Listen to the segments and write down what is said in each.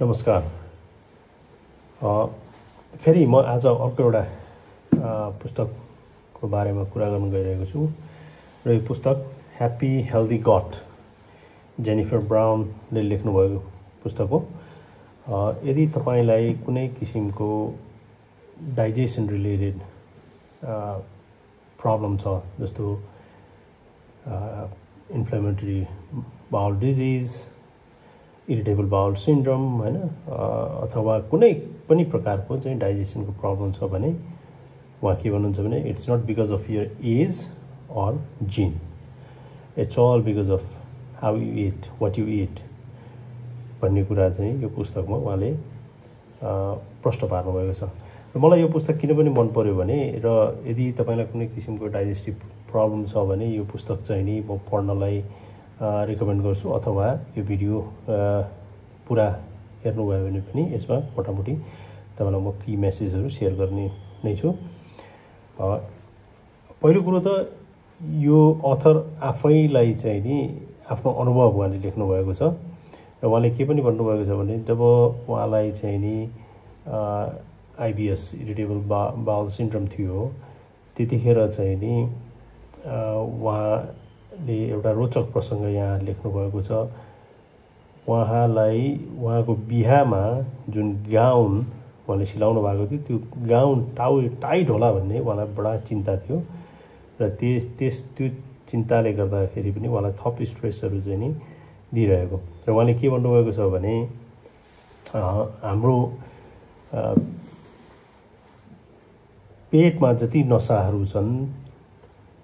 नमस्कार। फेरि म आज अर्को एउटा पुस्तकको बारेमा कुरा गर्न गइरहेको छु र यो पुस्तक happy healthy gut Jennifer Brownlee लेख्नुभएको पुस्तक हो। यदि तपाईलाई कुनै किसिमको डाइजेसन रिलेटेड प्रब्लम छ, जस्तो inflammatory bowel disease, irritable bowel syndrome हैन, अथवा कुनै पनि प्रकारको चाहिँ डाइजेसनको प्रब्लम छ भने उहाँ के भन्नुहुन्छ भने it's not because of your age or gene, it's all because of how you eat, what you eat भन्ने कुरा चाहिँ यो पुस्तकमा उहाँले प्रश्न पार्नुभएको छ। र मलाई यो पुस्तक किन पनि मन पर्यो भने, र यदि तपाईलाई कुनै किसिमको डाइजेस्टिभ प्रब्लम छ भने यो पुस्तक चाहिँ नि म पढ्नलाई रिकमेन्ड गर्छु, अथवा यो भिडियो पुरा हेर्नुभयो भने पनि यसमा मोटामोटी तपाईलाई म की मेसेजहरू सेयर गर्ने नै छु। पहिलो कुरो त यो अथर आफैलाई चाहिँ नि आफ्नो अनुभव उहाँले लेख्नुभएको छ र उहाँले के पनि भन्नुभएको छ भने जब उहाँलाई चाहिँ नि आइबिएस इरिटेबल बाउल सिन्ड्रोम थियो त्यतिखेर चाहिँ नि उहाँले एउटा रोचक प्रसङ्ग यहाँ लेख्नुभएको छ। उहाँलाई उहाँको बिहामा जुन गाउन उहाँले सिलाउनु भएको थियो त्यो गाउन टाइट होला भन्ने उहाँलाई बडा चिन्ता थियो र त्यो चिन्ताले गर्दाखेरि पनि उहाँलाई थप स्ट्रेसहरू चाहिँ नि दिइरहेको। र उहाँले के भन्नुभएको छ भने हाम्रो पेटमा जति नसाहरू छन्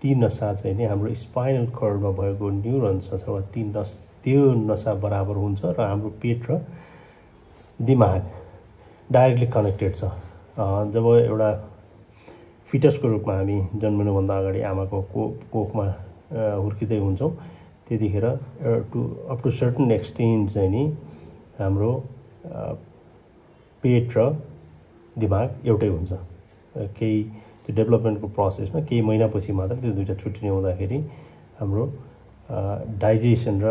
ती नसा चाहिँ नि हाम्रो स्पाइनल कर्डमा भएको न्युरोन्स अथवा त्यो नसा बराबर हुन्छ र हाम्रो पेट र दिमाग डाइरेक्टली कनेक्टेड छ। जब एउटा फिटसको रूपमा हामी जन्मिनुभन्दा अगाडि आमाको कोखमा हुर्किँदै हुन्छौँ त्यतिखेर अप टु सर्टन एक्सटेन्ट चाहिँ नि हाम्रो पेट र दिमाग एउटै हुन्छ। केही त्यो डेभलपमेन्टको प्रोसेसमा केही महिनापछि मात्र त्यो दुईटा छुट्टिने हुँदाखेरि हाम्रो डाइजेसन र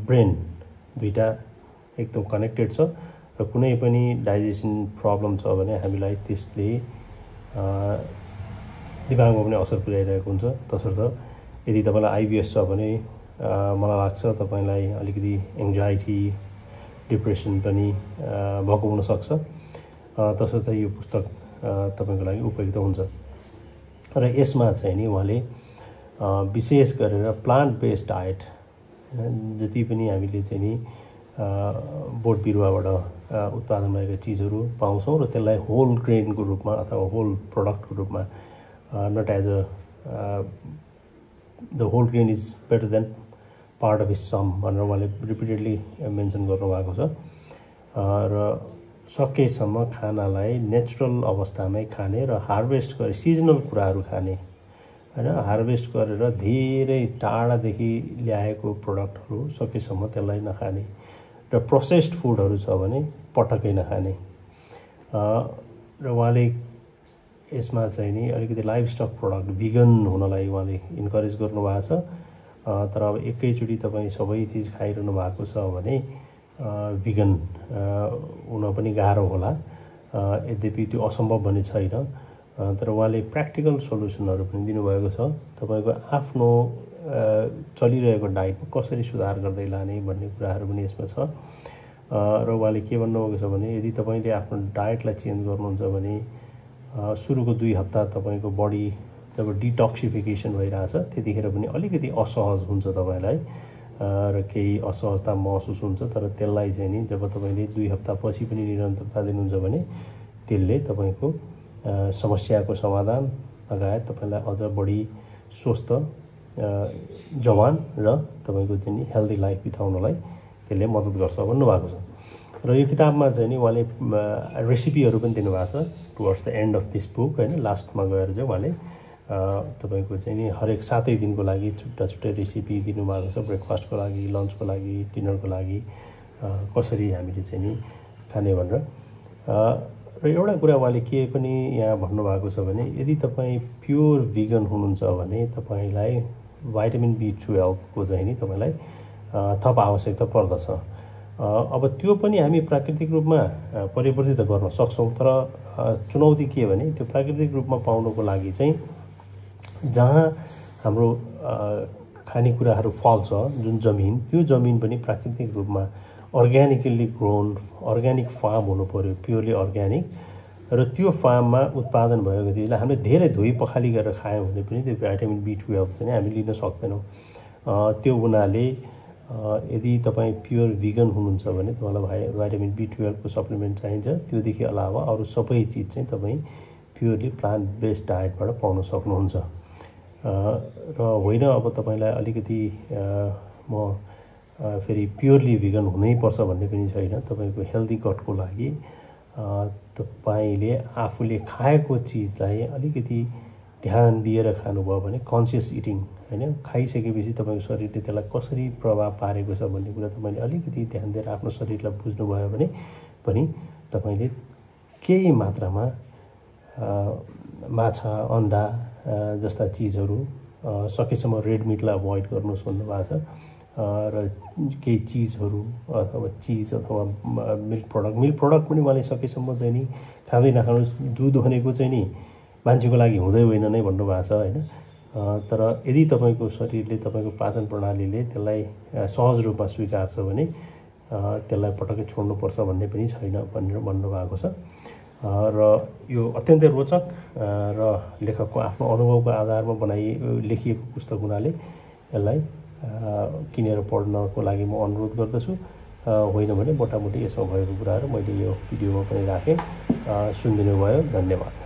ब्रेन दुईटा एकदम कनेक्टेड छ र कुनै पनि डाइजेसन प्रब्लम छ भने हामीलाई त्यसले दिमागमा पनि असर पुर्याइरहेको हुन्छ। तसर्थ यदि तपाईँलाई आइबिएस छ भने मलाई लाग्छ तपाईँलाई अलिकति एङ्जाइटी डिप्रेसन पनि भएको हुनसक्छ। तसर्थ यो पुस्तक तपाईँको लागि उपयुक्त हुन्छ। र यसमा चाहिँ नि उहाँले विशेष गरेर प्लान्ट बेस्ड डायट जति पनि हामीले चाहिँ नि बोट बिरुवाबाट उत्पादन भएका चिजहरू पाउँछौँ र त्यसलाई होल ग्रेनको रूपमा अथवा होल प्रडक्टको रूपमा not as the whole grain is better than part of his sum भनेर उहाँले रिपिटेडली मेन्सन गर्नुभएको छ। र सकेसम्म खानालाई नेचुरल अवस्थामै खाने र हार्भेस्ट गरे सिजनल कुराहरू खाने हैन, हार्भेस्ट गरेर धेरै टाढादेखि ल्याएको प्रडक्टहरू सकेसम्म त्यसलाई नखाने र प्रोसेस्ड फुडहरू छ भने पटक्कै नखाने। र उहाँले यसमा चाहिँ नि अलिकति लाइभस्टक प्रडक्ट भिगन हुनलाई उहाँले इन्करेज गर्नुभएको छ। तर अब एकैचोटि तपाईँ सबै चिज खाइरहनु भएको छ भने भिगन हुन पनि गाह्रो होला। यद्यपि त्यो असम्भव भन्ने छैन, तर उहाँले प्र्याक्टिकल सोल्युसनहरू पनि दिनुभएको छ। तपाईँको आफ्नो चलिरहेको डाइटमा कसरी सुधार गर्दै लाने भन्ने कुराहरू पनि यसमा छ। र उहाँले के भन्नुभएको छ भने यदि तपाईँले आफ्नो डाइटलाई चेन्ज गर्नुहुन्छ भने सुरुको 2 हप्ता तपाईँको बडी जब डिटक्सिफिकेसन भइरहेछ त्यतिखेर पनि अलिकति असहज हुन्छ तपाईँलाई र केही असहजता महसुस हुन्छ। तर त्यसलाई चाहिँ नि जब तपाईँले 2 हप्तापछि पनि निरन्तरता दिनुहुन्छ भने त्यसले तपाईँको समस्याको समाधान लगायत तपाईँलाई अझ बढी स्वस्थ जवान र तपाईँको चाहिँ नि हेल्दी लाइफ बिताउनलाई त्यसले मद्दत गर्छ भन्नुभएको छ। र यो किताबमा चाहिँ नि उहाँले रेसिपीहरू पनि दिनुभएको छ towards the and of this book हैन। लास्टमा गएर चाहिँ उहाँले तपाईँको चाहिँ नि हरेक 7 दिनको लागि छुट्टा छुट्टै रेसिपी दिनुभएको छ, ब्रेकफास्टको लागि, लन्चको लागि, डिनरको लागि कसरी हामीले चाहिँ नि खाने भनेर। र एउटा कुरा उहाँले के पनि यहाँ भन्नुभएको छ भने यदि तपाईँ प्योर भिगन हुनुहुन्छ भने तपाईँलाई भाइटामिन B12 को चाहिँ नि तपाईँलाई थप आवश्यकता पर्दछ। अब त्यो पनि हामी प्राकृतिक रूपमा परिवर्तित गर्न सक्छौँ। तर चुनौती के भने त्यो प्राकृतिक रूपमा पाउनको लागि चाहिँ जहाँ हाम्रो खानेकुराहरू फल्छ जुन जमिन, त्यो जमिन पनि प्राकृतिक रूपमा अर्ग्यानिकली ग्रोन अर्ग्यानिक फार्म हुनु पर्यो, प्योरली अर्ग्यानिक। र त्यो फार्ममा उत्पादन भएको चिजलाई हामीले धेरै धोइ पखाली गरेर खायौँ भने पनि त्यो भिटामिन B12 चाहिँ हामी लिन सक्दैनौँ। त्यो हुनाले यदि तपाईँ प्योर भिगन हुनुहुन्छ भने तपाईँलाई भिटामिन B12 को सप्लिमेन्ट चाहिन्छ। त्योदेखि अलावा अरू सबै चिज चाहिँ तपाईँ प्योरली प्लान्ट बेस्ड डायटबाट पाउन सक्नुहुन्छ। र होइन अब तपाईँलाई अलिकति म फेरि प्योरली भिगन हुनैपर्छ भन्ने पनि छैन। तपाईँको हेल्दी गटको लागि तपाईँले आफूले खाएको चिजलाई अलिकति ध्यान दिएर खानुभयो भने कन्सियस इटिङ हैन, खाइसकेपछि तपाईँको शरीरले त्यसलाई कसरी प्रभाव पारेको छ भन्ने कुरा तपाईँले अलिकति ध्यान दिएर आफ्नो शरीरलाई बुझ्नुभयो भने पनि तपाईँले केही मात्रामा माछा अन्डा जस्ता चिजहरू सकेसम्म रेड मिटलाई अभोइड गर्नुहोस् भन्नुभएको छ। र केही चिजहरू अथवा चिज अथवा मिल्क प्रडक्ट पनि उहाँले सकेसम्म चाहिँ नि खाँदै नखानुहोस्। दुध भनेको चाहिँ नि मान्छेको लागि हुँदै होइन नै भन्नुभएको छ होइन। तर यदि तपाईँको शरीरले तपाईँको पाचन प्रणालीले त्यसलाई सहज रूपमा स्वीकार्छ भने त्यसलाई पटक्कै छोड्नुपर्छ भन्ने पनि छैन भनेर भन्नुभएको छ। र यो अत्यन्तै रोचक र लेखकको आफ्नो अनुभवको आधारमा लेखिएको पुस्तक हुनाले यसलाई किनेर पढ्नको लागि म अनुरोध गर्दछु। होइन भने मोटामोटी यसमा भएको कुराहरू मैले यो भिडियोमा पनि राखेँ। सुनिदिनु भयो, धन्यवाद।